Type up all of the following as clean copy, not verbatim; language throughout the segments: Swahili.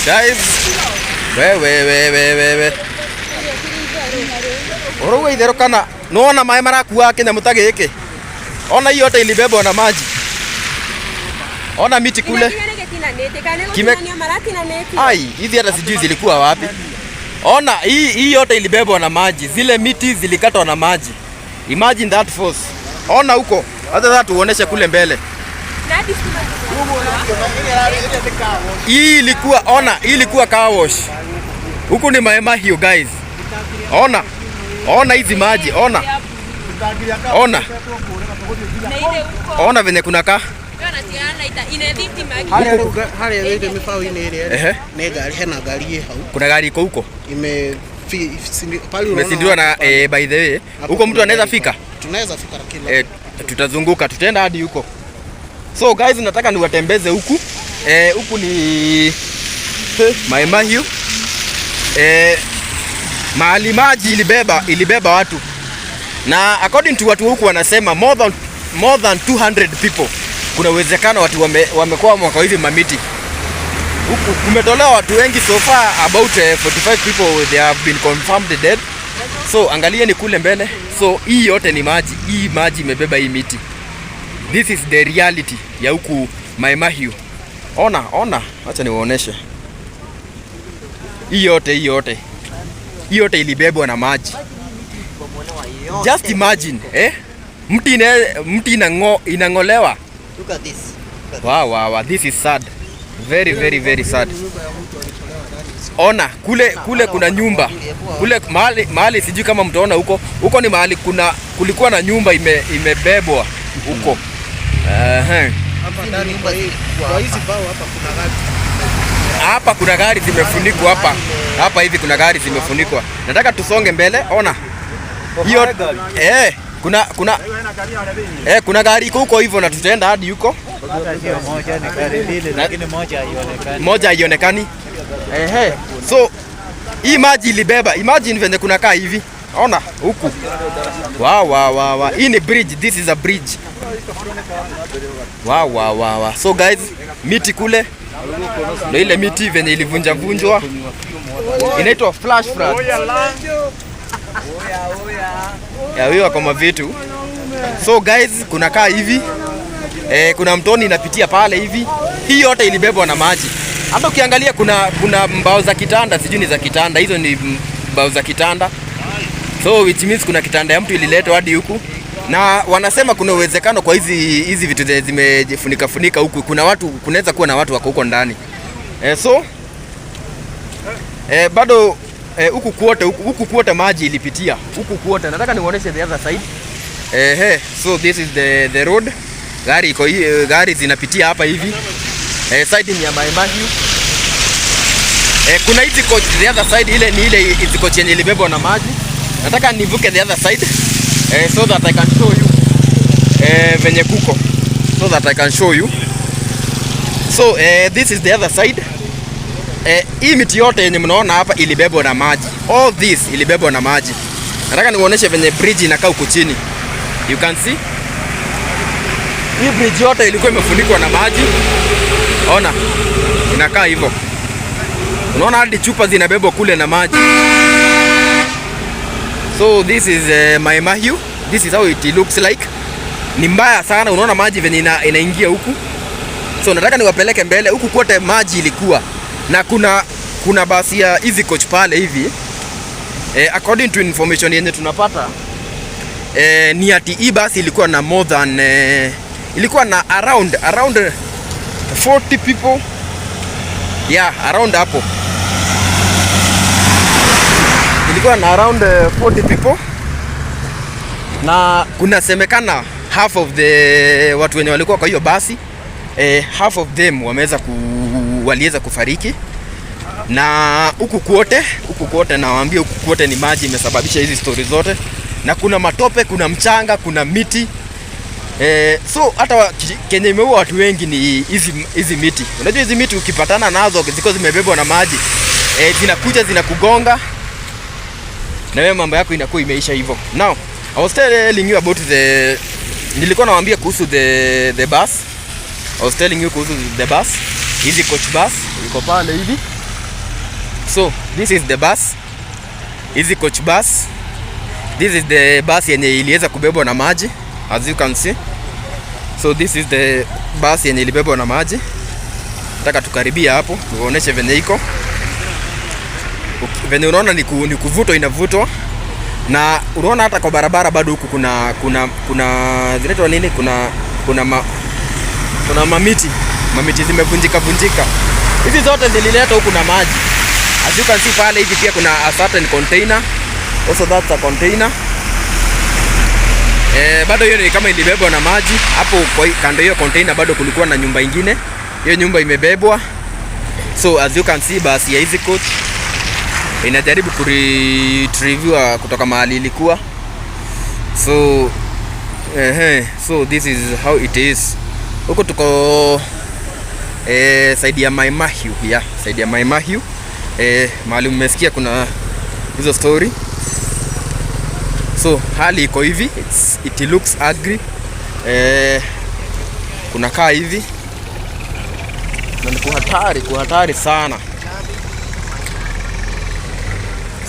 Guys, we we we we we ũrauga itherũ kana nĩwona maĩ marakua kĩnyamũ ta gĩkĩ? Ona hiyo yote ilibebwa na maji. Ona miti kule. Ai, hizi hata sijui zilikuwa wapi. Ona hii yote ilibebwa na maji. Zile miti zilikatwa na maji. Imagine that force. Ona huko. Hata sasa tuoneshe kule mbele. Hii ilikuwa, ona, hii ilikuwa car wash. Huku ni Mai Mahiu, guys. Ona. Ona hizi maji, ona. Ona. Ona venye kuna kaa. Harĩa ĩrĩ mĩbaũ-inĩ ĩrĩa nĩ ngari, hena ngari ĩ hau. Kuna gari iko huko. Pale unaona Imesindiriwa na watu by the way, hapo huko mtu kuna anaweza gari fika? pale. Tunaweza fika lakini Tutazunguka, tutaenda hadi huko. So guys, nataka niwatembeze huku. Huku ni Mai Mahiu. Mahali maji ilibeba watu. Na according to watu huku wanasema more than 200 people. Kuna uwezekano watu wamekuwa mwaka hivi mamiti. Huku kumetolewa watu wengi so far, about 45 people, they have been confirmed dead. So angalieni kule mbele. So hii yote ni maji. Hii maji imebeba hii miti. This is the reality ya huku Mai Mahiu. Ona, ona, acha niwaoneshe. Hii yote, hii yote. Hii yote ilibebwa na maji. Just imagine, eh? Mti inang'olewa. Look at this. Wow. This is sad. Very, very, very sad. Ona, kule kuna nyumba. Kule mahali sijui kama mtaona huko. Huko ni mahali kulikuwa na nyumba imebebwa huko. Hapa ndani kwa hizi bao hapa kuna gari. Hapa kuna gari zimefunikwa hapa. Hapa hivi kuna gari zimefunikwa. Nataka tusonge mbele. Ona. Hiyo kuna gari iko huko hivyo na tutaenda hadi huko. Hata sio moja, ni gari mbili, lakini moja haionekani. Moja haionekani. Ehe. So hii maji ilibeba. Imagine venye kuna kaa hivi. Ona huku. Wow. Hii ni bridge. This is a bridge. Wow. So guys, miti kule ndio ile miti venye ilivunja vunjwa. Inaitwa flash flood. Ya huyo akoma vitu. So guys, kuna kaa hivi. Kuna mtoni inapitia pale hivi. Hii yote ilibebwa na maji. Hata ukiangalia kuna mbao za kitanda, sijui ni za kitanda, hizo ni mbao za kitanda. So which means kuna kitanda ya mtu ililetwa hadi huku. Na wanasema kuna uwezekano kwa hizi vitu zenye zimejifunika funika huku, kuna watu, kunaweza kuwa na watu wako huko ndani. So bado huku kwote, huku kwote maji ilipitia. Huku kwote nataka niwaoneshe the other side. So this is the road. Gari iko hii, gari zinapitia hapa hivi. Side ni ya Mai Mahiu. Kuna hizi coach the other side, ile ni ile hizi coach yenye ilibebwa na maji. Nataka nivuke the other side so that I can show you venye kuko. So that I can show you. So this is the other side. Hii miti yote yenye mnaona hapa ilibebwa na maji. All this ilibebwa na maji. Nataka niwaoneshe venye bridge inakaa huko chini. You can see. Hii bridge yote ilikuwa imefunikwa na maji. Ona. Inakaa hivyo. Unaona hadi chupa zinabebwa kule na maji. So this is Mai Mahiu. This is how it looks like. Ni mbaya sana, unaona maji venye inaingia huku. So nataka niwapeleke mbele huku kote maji ilikuwa. Na kuna basi ya hizi coach pale hivi. According to information yenye tunapata, ni ati hii basi ilikuwa na more than ilikuwa na around 40 people. Yeah, around hapo. Ilikuwa na around 40 people. Na kunasemekana half of the watu wenye walikuwa kwa hiyo basi, half of them waliweza kufariki. Na huku kwote nawaambia, huku kwote ni maji imesababisha hizi story zote. Na kuna matope, kuna mchanga, kuna miti. So hata kenye imeua watu wengi ni hizi miti. Unajua hizi miti ukipatana nazo ziko zimebebwa na maji, zinakuja zinakugonga na wewe mambo yako inakuwa imeisha hivyo. Now, I was telling you about the, nilikuwa nawaambia kuhusu the bus. I was telling you kuhusu the bus. Hizi coach bus iko pale hivi. So this is the bus, Easy Coach bus. This is the bus yenye iliweza kubebwa na maji, as you can see. So this is the bus yenye ilibebwa na maji. Nataka tukaribia hapo tuoneshe venye iko. Venye unaona ni kuvutwa, inavutwa, na unaona hata kwa barabara bado huku kuna zinaitwa nini, kuna mamiti zimevunjika vunjika. Hizi zote zililetwa huku na maji. As you can see pale hivi pia kuna a certain container. Also that's a container. Bado hiyo ni kama ilibebwa na maji. Hapo kwa kando hiyo container bado kulikuwa na nyumba ingine. Hiyo nyumba imebebwa. So as you can see, basi ya Easy Coach inajaribu kuretrieviwa kutoka mahali ilikuwa. So this is how it is. Huko tuko side ya Mai Mahiu, yeah, side ya Mai Mahiu. Mahali mmesikia kuna hizo story. So hali iko hivi, it looks ugly. Kuna kaa hivi na ni kuhatari, kuhatari sana.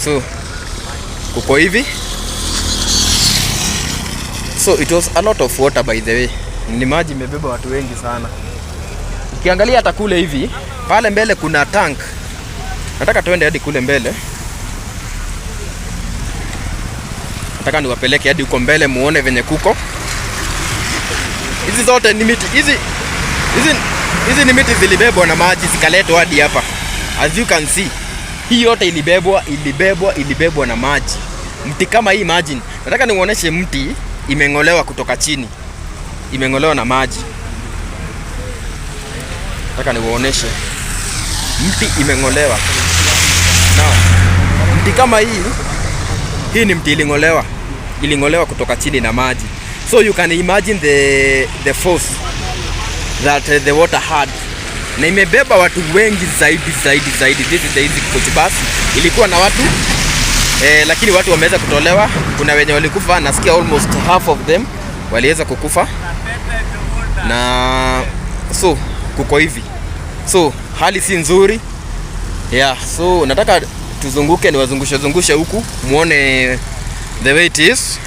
So kuko hivi. So it was a lot of water, by the way. Ni maji imebeba watu wengi sana. Ukiangalia hata kule hivi, pale mbele kuna tank. Nataka tuende hadi kule mbele. Nataka niwapeleke hadi huko mbele muone venye kuko. Hizi zote ni miti. Hizi ni miti zilibebwa na maji zikaletwa hadi hapa. As you can see, hii yote ilibebwa, ilibebwa, ilibebwa na maji. Mti kama hii, imagine. Nataka niuoneshe mti imeng'olewa kutoka chini. Imeng'olewa na maji. Nataka niuoneshe. Mti imeng'olewa. Now, mti kama hii, hii ni mti iling'olewa. Iling'olewa kutoka chini na maji. So you can imagine the force that the water had. Na imebeba watu wengi zaidi zaidi zaidi. This is the Easy Coach bus. Ilikuwa na watu lakini watu wameweza kutolewa. Kuna wenye walikufa, nasikia almost half of them waliweza kukufa. Na so kuko hivi. So hali si nzuri. Yeah, so nataka tuzunguke, niwazungushe zungushe huku muone the way it is.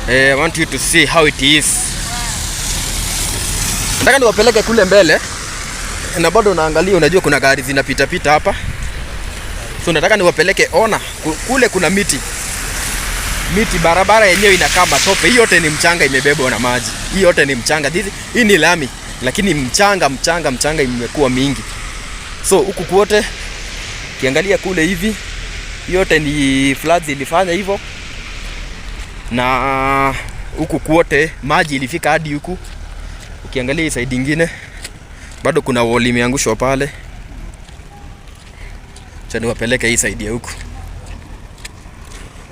I want you to see how it is. Nataka niwapeleke kule mbele na bado naangalia, unajua kuna gari zinapita pita hapa. So nataka niwapeleke, ona kule kuna miti. Miti, barabara yenyewe inakaa matope. Hii yote ni mchanga imebebwa na maji. Hii yote ni mchanga. Hii ni lami, lakini mchanga, mchanga, mchanga imekuwa mingi. So huku kwote ukiangalia kule hivi, yote ni floods ilifanya hivyo. Na huku kwote maji ilifika hadi huku. Ukiangalia hii side nyingine bado kuna wall imeangushwa pale. Acha niwapeleke hii side ya huku.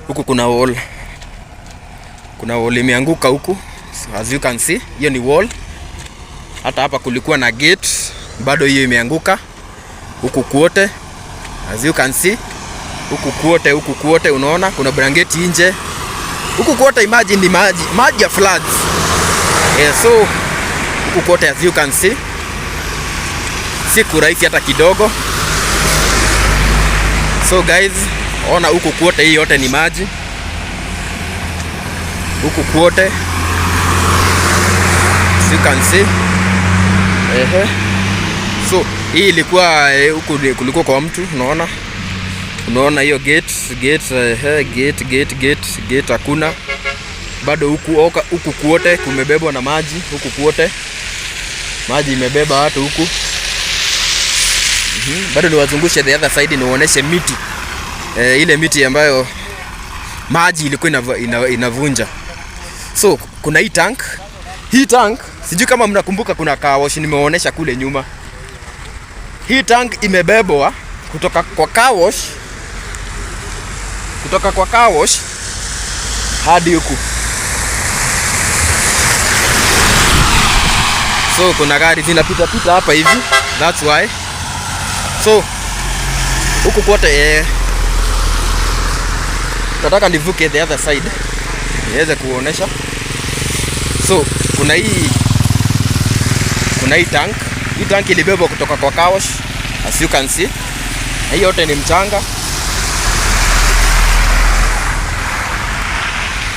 Huku kuna wall. Kuna wall imeanguka huku. So as you can see, hiyo ni wall. Hata hapa kulikuwa na gate, bado hiyo imeanguka. Huku kwote, as you can see, huku kwote, huku kwote unaona kuna blanketi nje. Huku kwote imagine ni maji, maji ya floods. Yeah, so huku kwote as you can see si kurahisi hata kidogo. So guys, ona huku kwote, hii yote ni maji. Huku kwote as you can see. Ehe. So hii ilikuwa huku kulikuwa kwa mtu, unaona? Unaona hiyo gate, gate, gate, gate, gate, gate hakuna. Bado huku oka, huku kwote kumebebwa na maji, huku kwote maji imebeba watu huku. Bado niwazungushe the other side niwaoneshe miti. Ile miti ambayo maji ilikuwa inavunja. So kuna hii tank. Hii tank sijui kama mnakumbuka kuna car wash nimewaonesha kule nyuma. Hii tank imebebwa kutoka kwa car wash, kutoka kwa car wash hadi huku. So kuna gari zinapita pita hapa hivi, that's why. So huku kote nataka nivuke the other side niweze kuonesha. So kuna hii tank. Hii tank ilibebwa kutoka kwa car wash, as you can see. Na hii yote ni mchanga.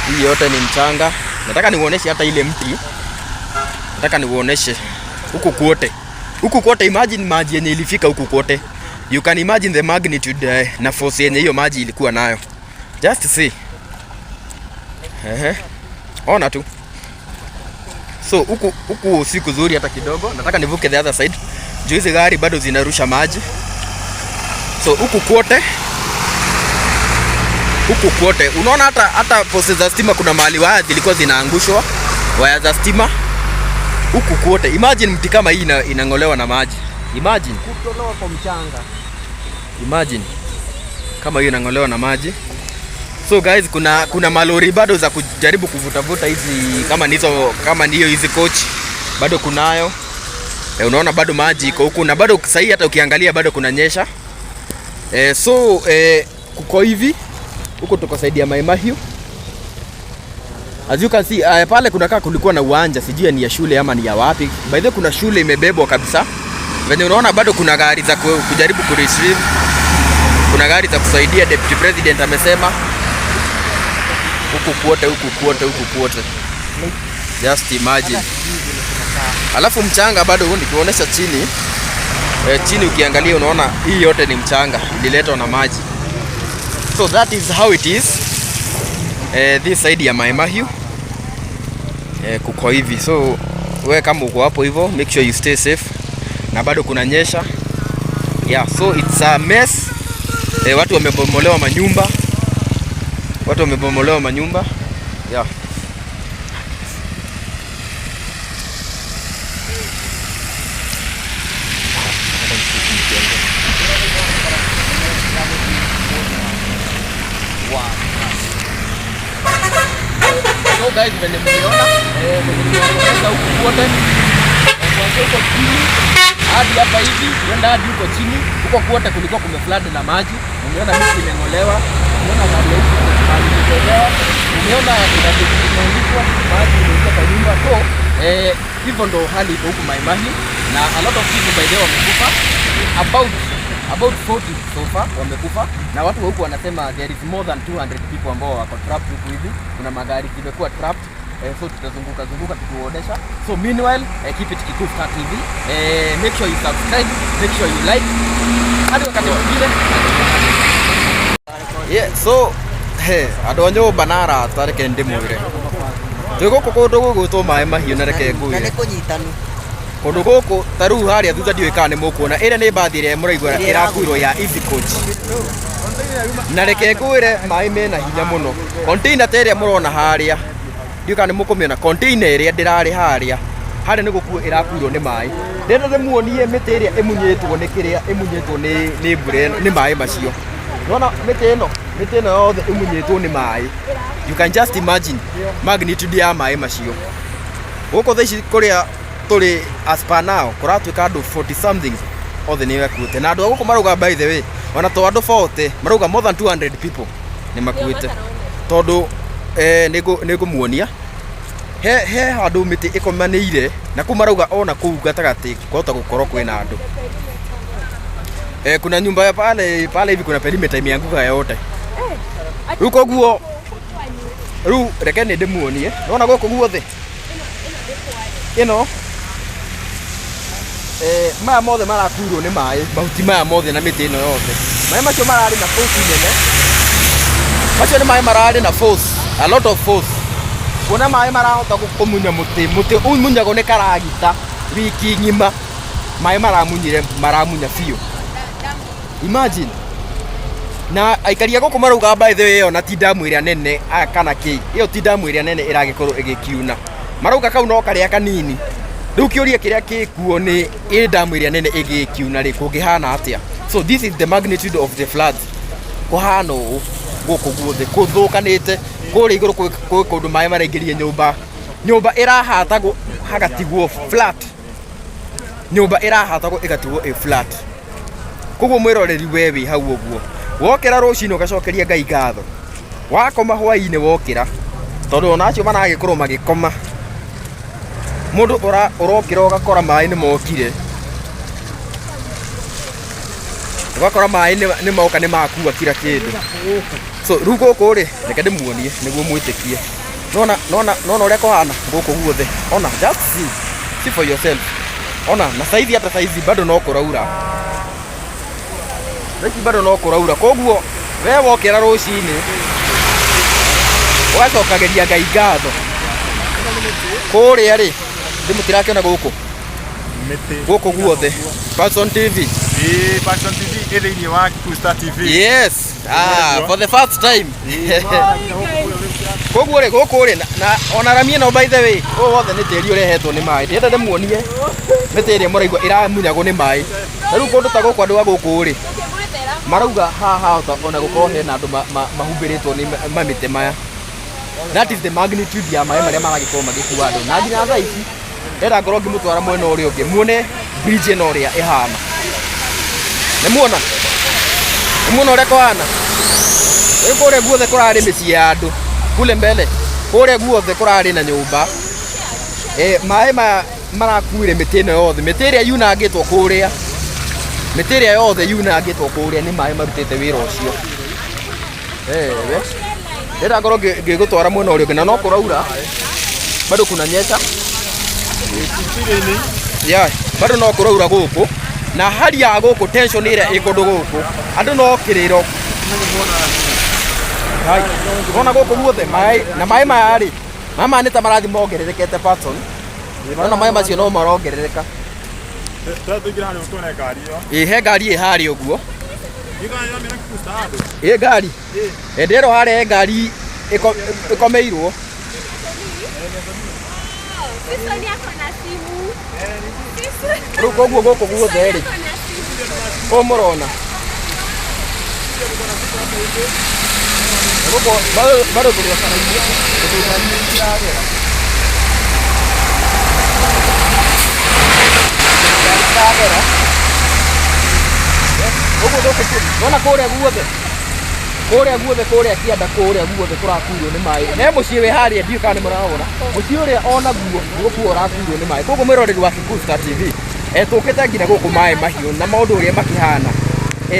Hii yote ni mchanga. Nataka niuoneshe hata ile mti. Nataka niuoneshe huku kwote. Huku kwote, imagine maji yenye ilifika huku kwote. You can imagine the magnitude na force yenye hiyo maji ilikuwa nayo. Just see. Ehe. Ona tu. So huku huku si kuzuri hata kidogo. Nataka nivuke the other side. Juu hizi gari bado zinarusha maji. So huku kwote unaona hata posti za stima kuna mahali waya zilikuwa zinaangushwa, waya za stima huku kwote. Imagine mti kama hii inang'olewa na maji. Imagine, Kutolewa kwa mchanga. Imagine kama hiyo inang'olewa na maji. So guys, kuna malori bado za kujaribu kuvutavuta hizi kama nizo kama ndiyo hizi coach bado kunayo. E, unaona bado maji iko huku na bado sahii hata ukiangalia bado kunanyesha. E, so kuko hivi huko tuko side ya Mai Mahiu. As you can see, pale kunakaa kulikuwa na uwanja, sijui ni ya shule ama ni ya wapi. By the way, kuna shule imebebwa kabisa. Venye unaona bado kuna gari za kujaribu kuretrieve. Kuna gari za kusaidia, Deputy President amesema. Huku kwote, huku kwote, huku kwote. Just imagine. Alafu mchanga bado huu nikionyesha chini. Chini ukiangalia unaona hii yote ni mchanga ililetwa na maji. So that is how it is. This side ya Mai Mahiu. Kuko hivi. So we kama uko hapo hivyo, make sure you stay safe. Na bado kunanyesha. Yeah, so it's a mess. Watu wamebomolewa manyumba. Watu wamebomolewa manyumba. Yeah. So guys, venye mliona, venye nimewaeleza huku kote, kuanzia huko chini hadi hapa hivi, kwenda hadi huko chini, huko kote kulikuwa kumeflood na maji. Umeona miti imeng'olewa, umeona gari ya huku mahali imetolewa, umeona kuna vitu vimeandikwa, maji imeingia kwa nyumba. So hivyo ndo hali iko huku Mai Mahiu, na a lot of people by the way wamekufa, about 40 so far wamekufa, na watu wa huku wanasema there is more than 200 people ambao wako trapped huku hivi. Kuna magari zimekuwa trapped. So tutazunguka zunguka tukiwaonesha. So meanwhile, keep it Kikuyu Star TV. Make sure you subscribe, make sure you like. Hadi wakati mwingine. Yeah, so he andũ a nyũmba na arata, reke ndĩmwĩre twĩ gũkũ kũndũ gũgwĩtwo Maĩ Mahiũ, na reke Na ngwĩre nĩ kũnyitanu. Kũndũ gũkũ ta rĩu harĩa thutha, ndiũĩ kana nĩ mũkuona, ĩrĩa nĩ mbathi ĩrĩa mũraigua Ĩrĩa ĩrakuirwo ya Easy Coach, na reke ngwĩre maĩ mena hinya mũno. Container ta ĩrĩa mũrona harĩa, ndiũĩ kana nĩ mũkũmĩona, container ĩrĩa ndĩrarĩ harĩa harĩa nĩ gũkuo ĩrakuirwo nĩ maĩ. Ndĩrenda ndĩmuonie mĩtĩ ĩrĩa ĩmunyĩtwo nĩ kĩrĩa ĩmunyĩtwo nĩ mbura ĩno, nĩ maĩ macio. Nĩwona mĩtĩ ĩno yothe ĩmunyĩtwo nĩ maĩ. You can just imagine magnitude ya maĩ macio. Gũkũ thaa ici kũrĩa tũrĩ, as per now, kũratuĩka andũ 40 something othe nĩ makuĩte, na andũ a gũkũ marauga, by the way, ona to andũ 40 marauga, more than 200 people nĩ makuĩte, tondũ nĩ ngũmuonia he handũ mĩtĩ ĩkomanĩire na kũu marauga ona kũu gatagatĩ kwahota gũkorwo kwĩna andũ. Kuna nyumba ya pale pale hivi, kuna perimeter imeanguka yote. Rĩu koguo rĩu reke nĩ ndĩmuonie. Nĩwona gũkũ guothe ĩno, maya mothe marakuirwo nĩ maĩ, mahuti maya mothe na mĩtĩ ĩno yothe. Maĩ macio mararĩ na force nene. Macio nĩ maĩ mararĩ na force, a lot of force. Kuona maĩ marahota kũmunya mũtĩ, mũtĩ umunyagwo nĩ karagita wiki ng'ima, maĩ maramunyire, maramunya biũ. Imagine. Na aikari a gũkũ marauga, by the way, ĩyo na ti damu ĩrĩa nene kana kĩ, ĩyo ti damu ĩrĩa nene ĩragĩkorwo ĩgĩkiuna. Marauga kau no karĩa kanini. Rĩu kĩũria kĩrĩa gĩkuo nĩ ĩ damu ĩrĩa nene ĩgĩkiuna rĩ, kũngĩhana atĩa? So this is the magnitude of the floods. Kũhana ũũ gũkũ guothe kũthũkanĩte. Kũrĩa igũrũ kwĩ kũndũ maĩ maraingĩria nyũmba, nyũmba ĩrahatagwo hagatigwo flat, nyũmba ĩrahatagwo ĩgatigwo ĩ flat. Koguo mwĩroreri, we wĩ hau ũguo, wokĩra rũcinĩ ũgacokeria Ngai ngatho, wakoma hwainĩ wokĩra, tondũ ona acio maragĩkorwo magĩkoma, mũndũ ũrokĩra ũgakora maĩ nĩ mokire. Ũgakora maĩ nĩ moka nĩ makua kila kĩndũ. So rĩu gũkũ rĩ, reke ndĩmuonie nĩguo mwĩtĩkie. Nona nona nona ũrĩa kũhana gũkũ guothe. Ona, just see. See for yourself. Ona, na saizi, hata saizi bado no kũraura. Thaici bado no kũraura. Koguo we wokĩra rũcinĩ ũgacokagĩria Ngai ngatho. Kũrĩa rĩ, ndĩmũtirakĩona gũkũ. Mĩtĩ. Gũkũ guothe. Person TV. Ĩĩ, Passion TV ĩ thĩinĩ wa Kikuyu Star TV. Yes. Ah, for the first time. Koguo rĩ, gũkũ rĩ, na ona rami ĩno, by the way, ũyũ wothe nĩ tĩri ũrehetwo nĩ maĩ. Ndĩrenda ndĩmuonie mĩtĩ ĩrĩa mũraigua ĩramunyagwo nĩ maĩ. Na rĩu kũndũ ta gũkũ, andũ a gũkũ rĩ marauga haha hahota ona gũkorwo hena andũ mahumbĩrĩtwo nĩ mamĩtĩ maya. That is the magnitude ya maĩ marĩa maragĩkorwo magĩkua andũ. Na nginya thaa ici ndĩrenda ngorwo ngĩmũtwara mwena ũrĩa ũngĩ muone bridge ĩno ũrĩa ĩhana. Nĩ muona, nĩ muona ũrĩa kũhana. Rĩu kũrĩa guothe kũrarĩ mĩciĩ ya andũ kule mbele, kũrĩa guothe kũrarĩ na nyũmba. Maĩ maya marakuire mĩtĩ ĩno yothe, mĩtĩ ĩrĩa yunangĩtwo kũrĩa, mĩtĩ ĩrĩa yothe yunangĩtwo kũrĩa nĩ maĩ marutĩte wĩra ũcio. We ndĩrenda ngorwo ngĩgũtwara mwena ũrĩa ũngĩ, na no kũraura bado, kunanyesha. Yeah, bado no kũraura gũkũ, na hali ya gũkũ, tension ĩrĩa ĩ kũndũ gũkũ, andũ no kĩrĩro. Hai, wona gũkũ guothe maĩ, na maĩ maya rĩ, maĩ maya nĩ ta marathiĩ mongererekete, person. Ona maĩ macio no marongerereka. Tũingĩra harĩa tuone ngari ĩyo. Ĩ, he ngari ĩ harĩa ũguo. Ĩkamĩona Kikuyu Star handũ. Ĩ ngari ĩndĩrwo harĩa, he ngari ĩkomeirwo. Sisoni ako na simu. Rĩu koguo gũkũ guothe rĩ, Ako na simu. Ũũ mũrona gũkũ bado tũrĩ o bara-inĩ, tondũ ngari nĩ ciragera. Ngari ciragera. Ũguo gũkũ wona kũrĩa guothe, kũrĩa guothe, kũrĩa kĩanda, kũrĩa guothe kũrakuirwo nĩ maĩ. He mũciĩ wĩ harĩa, ndiũĩ kana nĩ mũrawona mũciĩ ũrĩa, onaguo nĩ gũkuo ũrakuirwo nĩ maĩ. Koguo mwĩroreri wa Kikuyu Star TV, tũkĩte nginya gũkũ maĩ mahiũ, na maũndũ ũrĩa makĩhana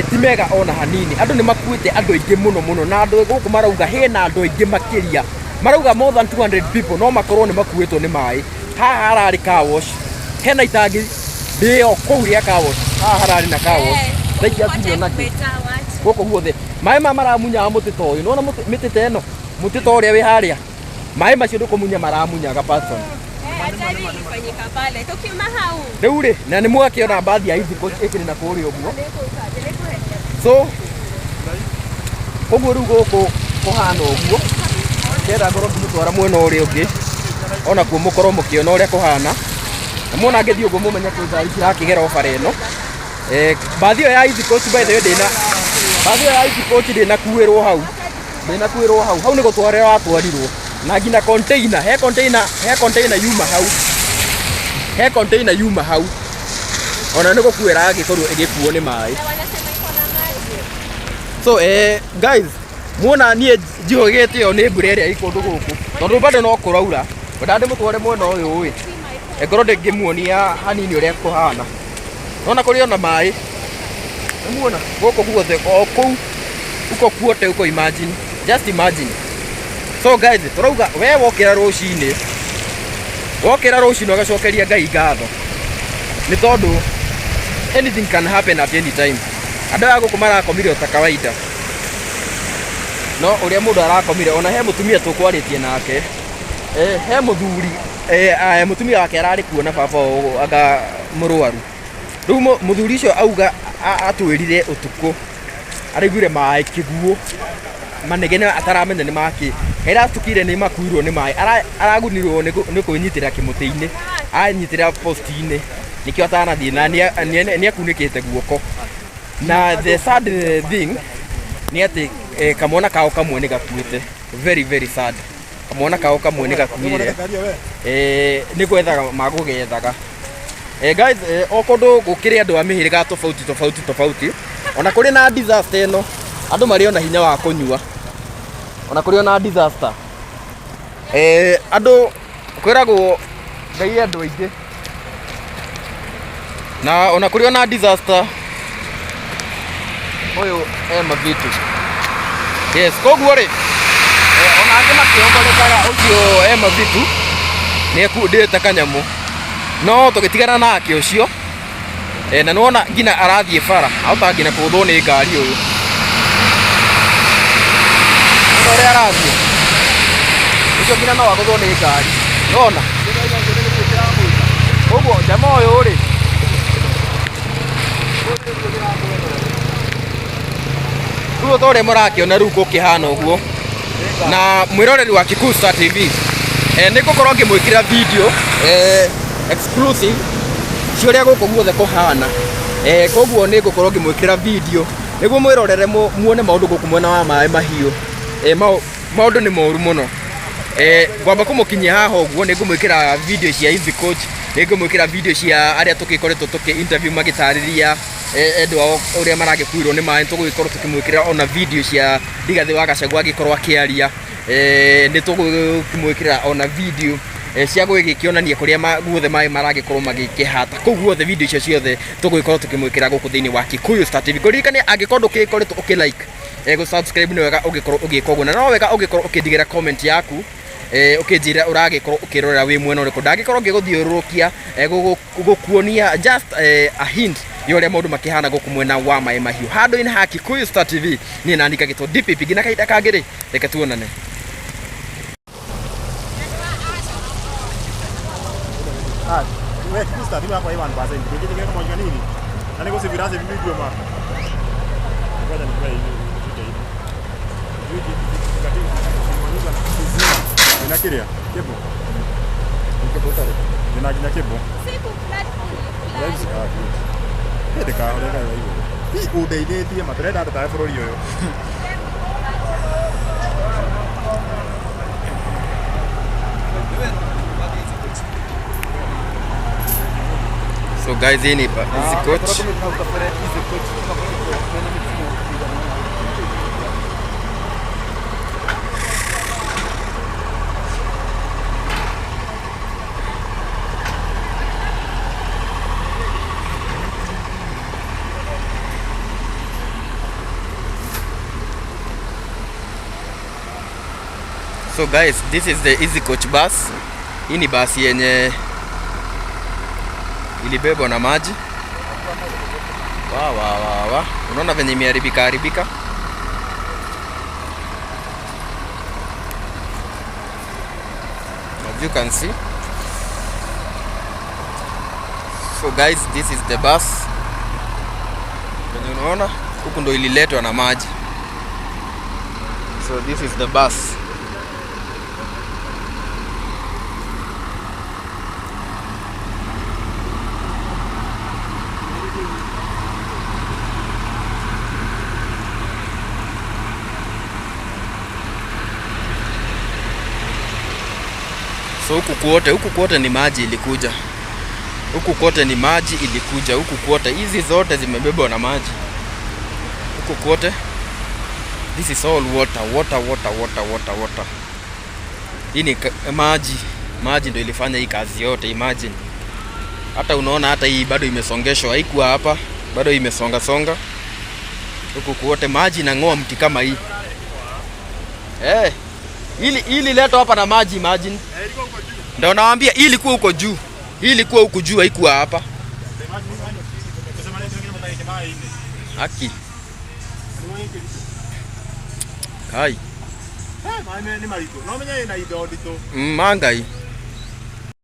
ti mega ona hanini. Andũ nĩ makuĩte andũ aingĩ mũno mũno, na andũ gũkũ marauga hena andũ aingĩ makĩria, marauga more than 200 people no makorwo nĩ makuĩtwo nĩ maĩ. Haha hararĩ car wash, hena itangi ndĩo kũu rĩa car wash, haha hararĩ na car wash, thaa ici hatirĩ ona kĩ. Gũkũ guothe maĩ maya maramunyaga mũtĩ ta ũyũ. Nĩwona mĩtĩ ta ĩno, mũtĩ ta ũrĩa wĩ harĩa, maĩ macio ndũkũmunya, maramunyaga, person. Ajali ilifanyika pale. Tukiuma hau. Rĩu rĩ, na nĩ mwakĩona mbathi ya Easy Coach ĩkĩrĩ na kũrĩa ũguo. So koguo rĩu gũkũ kũhana ũguo. Ndĩrenda ngorwo ngĩmũtwara mwena ũrĩa ũngĩ onakuo mũkorwo mũkĩona ũrĩa kũhana, na muona ngĩthiĩ ũguo mũmenye kwĩ ngari cirakĩgera o bara ĩno. Mbathi ĩyo ya Easy Coach, by the way, ndĩna mbathi ĩyo ya Easy Coach ndĩnakuĩrwo hau, ndĩnakuĩrwo hau, hau nĩ gũtwarĩrwo watwarirwo, na nginya container, he container, he container yuma hau, he container yuma hau, ona nĩ gũkua ĩragĩkorwo ĩgĩkuo nĩ maĩ. Na wanasema iko na maji. So guys, muona niĩ njihũgĩte ĩyo nĩ mbura ĩrĩa ĩ kũndũ gũkũ, tondũ bado no kũraura. Ngwenda ndĩmũtware mwena ũyũ ĩ, ngorwo ndĩngĩmuonia hanini ũrĩa kũhana. Nona kũrĩ ona maĩ, nĩmuona gũkũ guothe, o kũu uko kuote uko, imagine, just imagine. So guys, tũrauga we wokĩra rũcinĩ, wokĩra rũcinĩ ũgacokeria Ngai ngatho, nĩ tondũ anything can happen at any time. Andũ aya gũkũ marakomire o ta kawaida, no ũrĩa mũndũ arakomire, ona he mũtumia tũkwarĩtie nake, he mũthuri, mũtumia wake ararĩ kuo na baba ũũ anga mũrwaru. Rĩu mũthuri ũcio auga atwĩrire ũtukũ araiguire maĩ kĩguũ manegene ataramenya nĩ makĩ, ĩratukire nĩ makuirwo nĩ maĩ. Aragunirwo nĩ kwĩnyitĩra kĩmũtĩ-inĩ, anyitĩra post-inĩ, nĩkĩo atanathiĩ, na nĩ akunĩkĩte guoko. Na the sad thing nĩ atĩ kamwana kao kamwe nĩ gakuĩte. Very very sad, kamwana kao kamwe nĩ gakuire, nĩ gwethaga magũgethaga. Guys, o kũndũ gũkĩrĩ andũ a mĩhĩrĩga tofauti tofauti tofauti, ona kũrĩ na disaster ĩno, andũ marĩ ona hinya wa kũnyua. Ona kũrĩ ona disaster, andũ kwĩragwo Ngai e andũ aingĩ, na ona kũrĩ ona disaster. Ũyũ ema vitu. Yes, koguo rĩ ona angĩ makĩomborekaga ũcio ema vitu nĩ ekundĩte kanyamũ no tũgĩtigana nake ũcio na nĩwona nginya arathiĩ bara ahota nginya kũgũthwo nĩ ngari ũyũ. Ona ũrĩa arathiĩ ũcio nginya no agũthwo nĩ ngari nĩwona. Koguo jamaa ũyũ rĩ rĩu ta ũrĩa mũrakĩona rĩu gũkĩhana ũguo na mwĩroreri wa Kikuyu Star TV nĩ ngũkorwo ngĩmwĩkĩra video exclusive cia ũrĩa gũkũ guothe kũhana koguo nĩ ngũkorwo ngĩmwĩkĩra video nĩguo mwĩrorere muone maũndũ gũkũ mwena wa Maĩ Mahiũ. Maũndũ nĩ moru mũno. Ngwamba kũmũkinyia haha ũguo nĩ ngũmwĩkĩra video cia Easy Coach, nĩ ngũmwĩkĩra video cia arĩa tũgĩkoretwo tũkĩ interview magĩtarĩria endwa ao ũrĩa maragĩkuirwo nĩ maĩ. Tũgũgĩkorwo tũkĩmwĩkĩra ona video cia Rigathĩ wa Gachagua agĩkorwo akĩaria. Nĩ tũgũkĩmwĩkĩra ona video cia gũgĩkĩonania kũrĩa guothe maĩ maragĩkorwo magĩkĩhata. Kũu guothe video icio ciothe tũgũgĩkorwo tũkĩmwĩkĩra gũkũ thĩinĩ wa Kikuyu Star TV. Ngũririkanie angĩkorwo ndũgĩkoretwo ũkĩ like gũ subscribe nĩ wega ũgĩkorwo ũgĩka ũguo, na no wega ũgĩkorwo ũkĩndigĩra comment yaku ũkĩnjĩra ũragĩkorwo ũkĩrorera wĩ mwena ũrĩkũ. Ndangĩkorwo ngĩgũthiũrũrũkia gũkuonia just a hint ya ũrĩa maũndũ makĩhana gũkũ mwena wa Maĩ Mahiũ handũ-inĩ ha Kikuyu Star TV. Niĩ nani ngagĩtwo DPP nginya kahinda kangĩ rĩ, reke tuonane. We Kikuyu Star TV yakwa 1%. Ndũngĩtĩkĩra kũmwanja nini? Na nĩ gũcibira video ma. Ngoja nikupe hivi nifike hivi. Nina kĩrĩa? Kĩbo. Nina nginya kĩbo. Siku platform Hĩndĩ kahoreka ya igũrũ. Hi ũndeithĩtie ma tũrenda andũ tawe bũrũri ũyũ. So guys, hii ni Easy Coach. So guys, this is the Easy Coach bus. Hii ni basi yenye ilibebwa na maji. Wa wa wa wa. Unaona venye imeharibika haribika. As you can see. So guys, this is the bus. Venye unaona huku ndo ililetwa na maji. So this is the bus. So huku kwote ni maji ilikuja. Huku kwote ni maji ilikuja. Huku kwote hizi zote zimebebwa na maji. Huku kwote this is all water, water, water, water, water, water. Hii ni maji. Maji ndio ilifanya hii kazi yote, imagine. Hata unaona hata hii bado imesongeshwa, haikuwa hapa, bado imesonga songa. Huku kwote maji inang'oa mti kama hii. Ili leto hapa na maji, imagine. Ndio nawaambia hii ilikuwa huko juu. Hii ilikuwa huko juu, haikuwa hapa. Haki. Kai. Mangai.